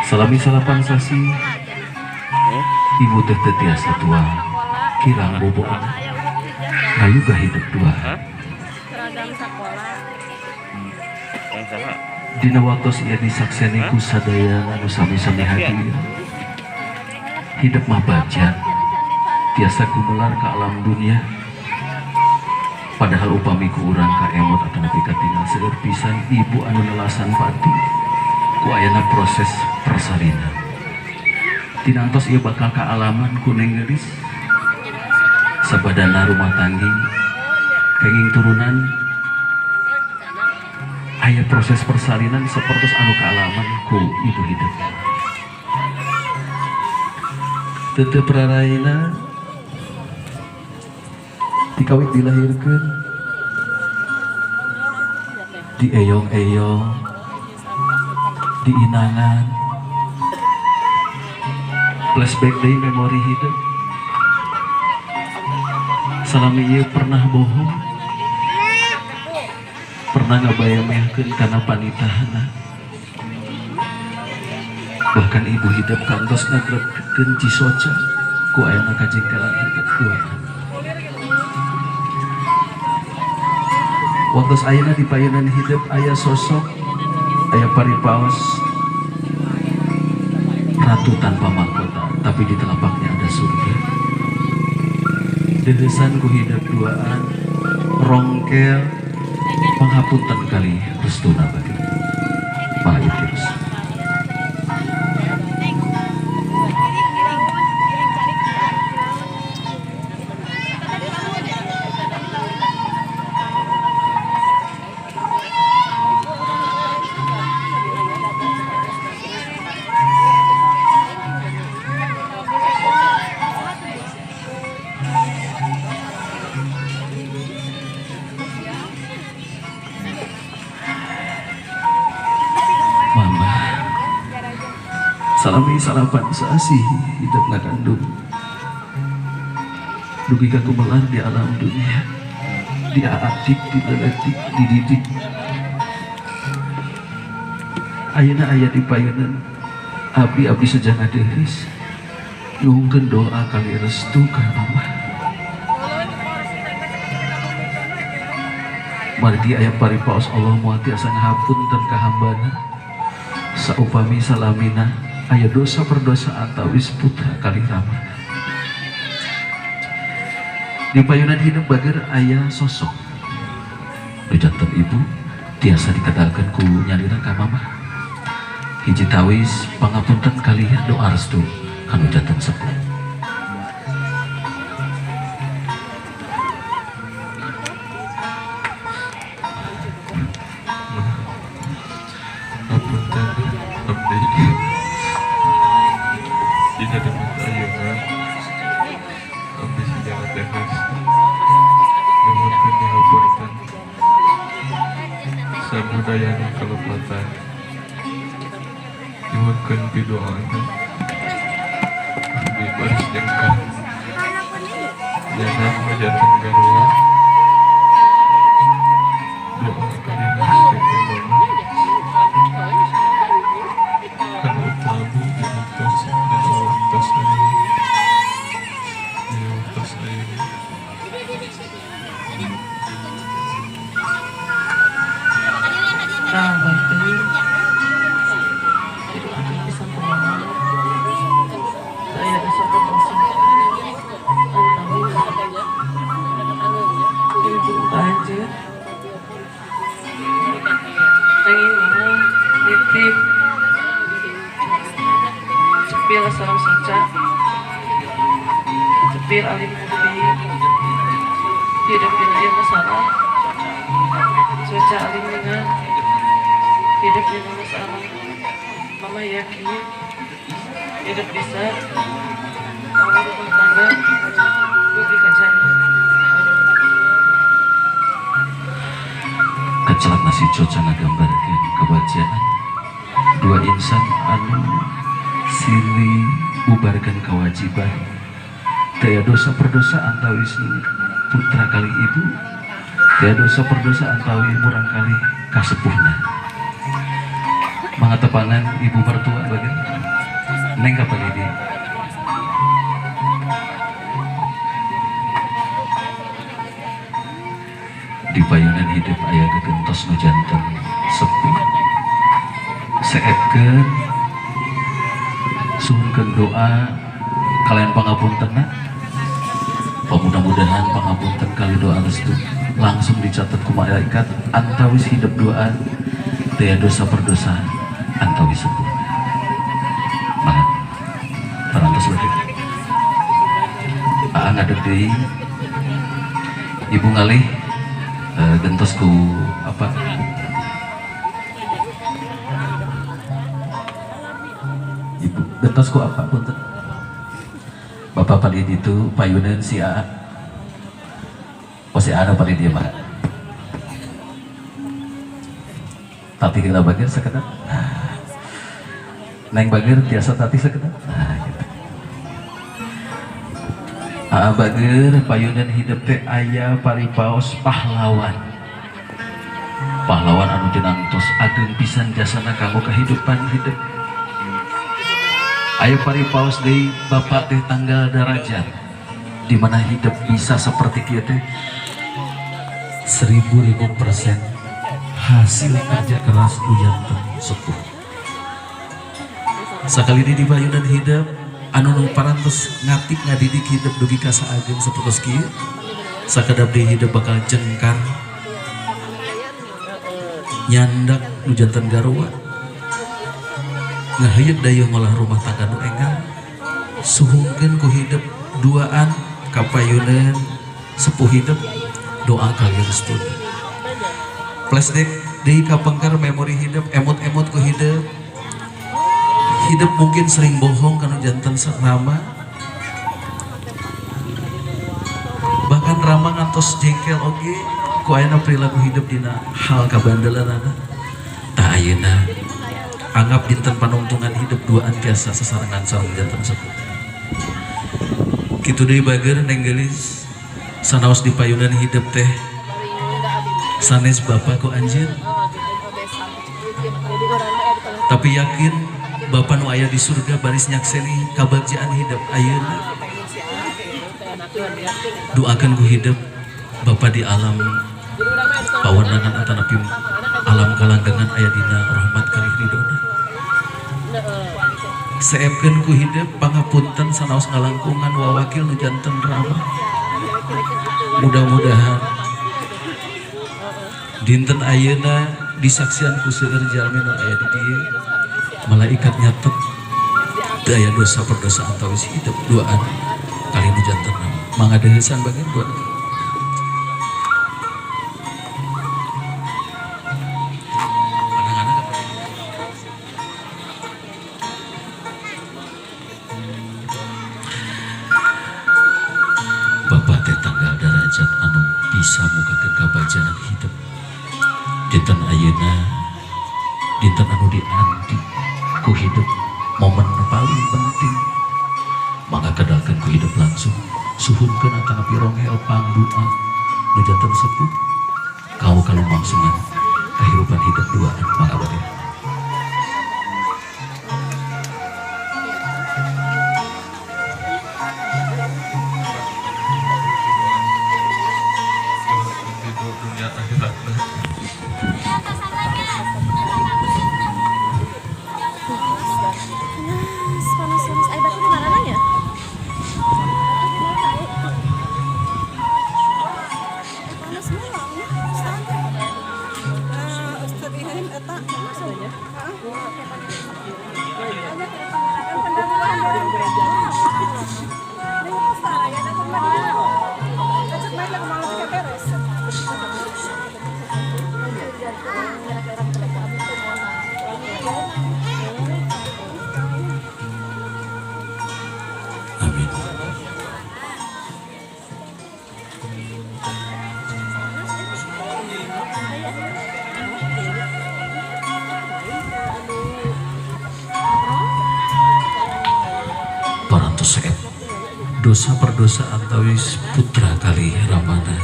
Salami salapan sasi ibu teh teu tiasa tuang kirang boboan rayuga hidup dua. Seragam sekolah. Yang sama. Dina waktos ieu disakseni ku sadaya anu sami-sami hadir. Hidup mah bajan tiasa gumelar ke alam dunia. Padahal upami ku urang kaemot atanapi katingal seueur pisan ibu anu nelasan pati ku ayana proses persalinan. Tinantos ieu bakal kaalaman ku Neng Geulis. Sabadana rumah tanggi kenging turunan aya proses persalinan seperti anu kaalaman ku ibu hidup. Tetep raraina dikawit dilahirkan dieyong-eyong diinangan flashback deui memori hidup. Salami ieu pernah bohong, pernah ngabayangkeun kana panitahna, bahkan ibu hidup kantos ngagrebkeun cisoca ku ayana kajengkelan hidup dua. Waktu ayeuna di payunan hidup aya sosok, aya paripaos ratu tanpa mahkota, tapi di telapaknya ada surga. Dedesan ku hidup duaan rongkel panghapunten kali restuna bagi Maha Virus. Mama, salami salapan sasi hidup ngakandung dugi ka gumelar di alam dunia, diaatik, dileletik, dididik. Ayeuna aya di payunan abdi, abdi sejang ngaderis nyuhunkeun doa kali restu ka mama. Margi aya paripaos Allah moal tiasa ngahapunten ka hambana saupami salamina aya dosa perdosaan tawis putra kali rama. Di payunan hidup bager aya sosok nu janten ibu tiasa dikadalkeun ku nyalira ka mama. Hiji tawis pangapunten kali doa restu kanu janten sepuh. Hapunten abdi dina demet ayeuna abdi sejagat dehes nyuhunkeun dihapunten sabudayana kalepatan nyuhunkeun pidoana abdi baris jengkar jangan majanten garwa doa kalina restu mama kan utami di atas dina waktos ayeuna dina waktos ayeuna. Nah, baik. Didoakeun pisan ku mama. Saya besok langsung antawis ibu anjeun. Nanging mama nitip cepil salam soca, cepil alim budi, hidup dina ieu masalah, soca alim dengan hidup dina masalah. Mama yakin hidup bisa bangun rumah tangga dugi ka jannah. Kecelak nasi coca ngagambarkeun kebagjaan dua insan anu silih bubarkan kewajiban daya dosa perdosaan tawis putra kali ibu, daya dosa perdosaan tawi murang kali kasepuhna. Mangga tepangan ibu mertua bagian. Neng kapan ini? Di payunan hidup aya gegentos nu janten sepuh. Seepkeun suhunkeun doa kalian pangapuntenna. Mudah-mudahan pangapunten kali doa restu langsung dicatat ku malaikat antawis hidup doa daya dosa perdosa antawis sepuh. Mangga parantos lagi. Aa ngadeg deui ibu ngalih gentos ku apa? Ibu gentos ku apa punten? Bapak palid itu payunan si A. Oh si A palid dia mah. Tati kita bagir sekedar. Nah. Neng bagir tiasa tati sekedar. Nah gitu. Aa bagir payunan hidup teh aya paripaos pahlawan. Pahlawan anu tinangtos ageng pisan jasana kanggo kehidupan hidup. Ayo paripaos deui bapak teh tanggal derajat di mana hidup bisa seperti kieu teh 1000% hasil kerja keras nu janten sepuh. Sakali di payunan hidup anu nu parantos ngatik ngadidik hidup dugi ka saageng sapertos kieu sakedap deui hidup bakal jengkar nyandak nu janten garwa ngahayet dayeuh ngolah rumah tangga nu enggal suhungkeun ku hidup duaan kapayunan sepuh hidup doa kalian restu. Flashback deui kapengker memori hidup emot-emot ku hidup. Hidup mungkin sering bohong kanu janten rama, bahkan rama ngantos jengkel oge ku ayeuna perilaku hidup dina hal kabandelanana. Tah ayeuna anggap dinten panungtungan hidup duaan tiasa sasarengan sareng janten sepuh. Kitu deui bager neng geulis sanaos di payunan hidup teh sanes bapa ku anjeun, tapi yakin bapa nu aya di surga baris nyakseni kabagjaan hidup ayeuna. Doakeun ku hidup bapa di alam pawenangan atanapi alam kalanggengan aya dina rahmat kalih ridona. Seepkeun ku hidup pangapunten sanaos ngalangkungan wawakil nu janten rama. Mudah-mudahan dinten ayeuna disaksian ku seueur jalmi nu aya di dieu malaikat nyatet daya dosa perdosa antawis hidup duaan kali nu janten rama. Mangga deuheusan bagian buat Bapak teh tanggal derajat anu bisa mukakeun kabajaan hidup. Dinten ayeuna dinten anu dianti ku hidup momen paling penting. Mangga kedalkeun ku hidup langsung suhunkeun atanapi ronghel pangdua nu janten sepuh kau kalumangsungan kehidupan hidup duaan mangga bae. Dunia akhirat. Panas panas. Ayo batu di mana nanya? Panas semua. Ustaz Ihaim eta. Amin. Parantos seep dosa perdosa antawis putra kali ramana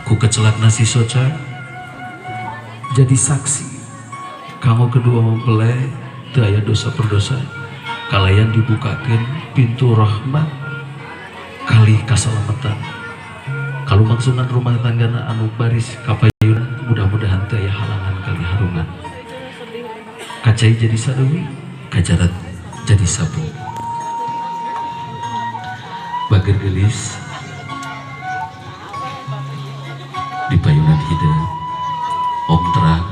ku kecelak nasi soca jadi saksi Kanggo kedua mempelai teu aya dosa perdosa, kalayan dibukakeun pintu rahmat kali kasalamatan. Kalumangsungan rumah tanggana anu baris kapayun, mudah-mudahan teu aya halangan kali harungan. Kacai jadi sadewi, kajarat jadi sapu. Bager gelis di payunan hideung Om terang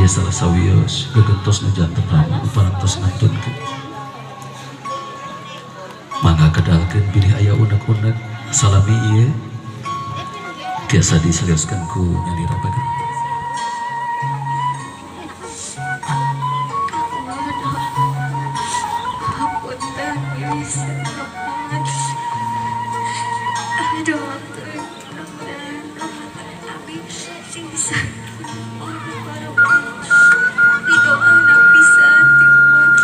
ya, salah sawios gegentos nu janten rama nu parantos ngantunkeun. Mangga kedalkeun bilih aya unek-unek. Salami ieu tiasa diseriuskeun ku nyalira, bager. Hapunten bisa lepat. Aduh, mudah-mudahan abi sing sakit baru di doa pisan ti uang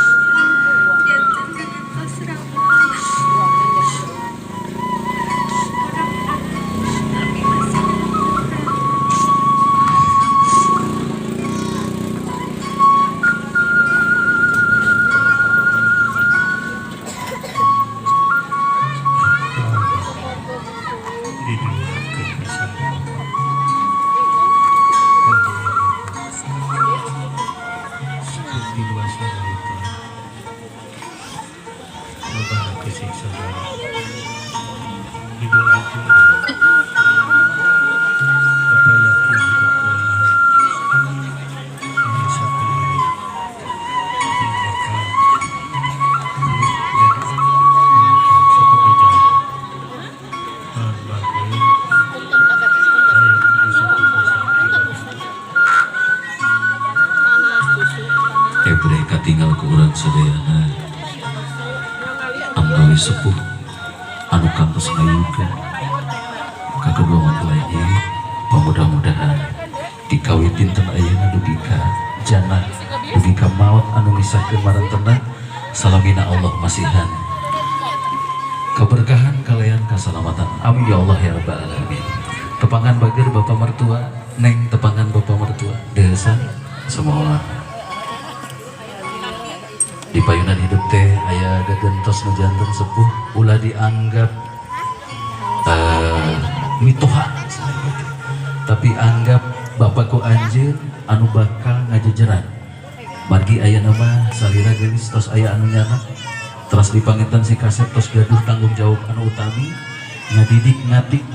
janten kagentos rama. Mudah-mudahan abi masih. Didoakeun pisan. Seperti luasnya lautan, lobana kesiksa didoakeun. Bapak yakin hidup ini satu ini bakal dan satu berjalan bagus. Ayo bisa bisa. Ebreh katinggal ku urang sadayana anggawi sepuh anu kantos ngayukeun ka kedua mempelai ieu. Mudah-mudahan dikawit dinten ayeuna dugi ka janah, dugi ka maut anu misahkeun marentena, salamina Allah masihan keberkahan kalian keselamatan. Amin ya Allah ya rabbal alamin. Tepangan bager bapak mertua, neng, tepangan bapak mertua desa semua. Di payunan hidup teh aya gagentos nu janten sepuh, ulah dianggap mitoha, tapi anggap bapakku anjeun anu bakal ngajejeran. Margi aya nama salira geulis tos aya anu nyanak terus dipanginten si kasep tos gaduh tanggung jawab anu utami ngadidik ngatik.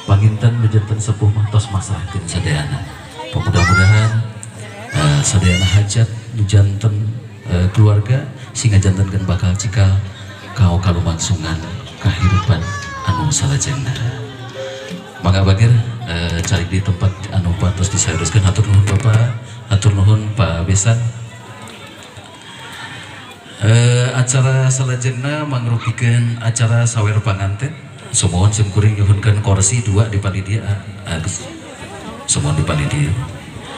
Panginten nu janten sepuh mah tos masrahkeun sadayana. Mudah-mudahan sadayana hajat nu janten keluarga sehingga jantenkeun bakal cikal kau kalumangsungan kehidupan anu salajengna. Mangga bagir cari di tempat anu patos disayuruskeun. Hatur nuhun Bapak, hatur nuhun Pak Besan. Acara salajengna mangrupikeun acara sawer panganten. Sumuhun, sim kuring nyuhunkeun kursi dua di panitia. Sumuhun di panitia.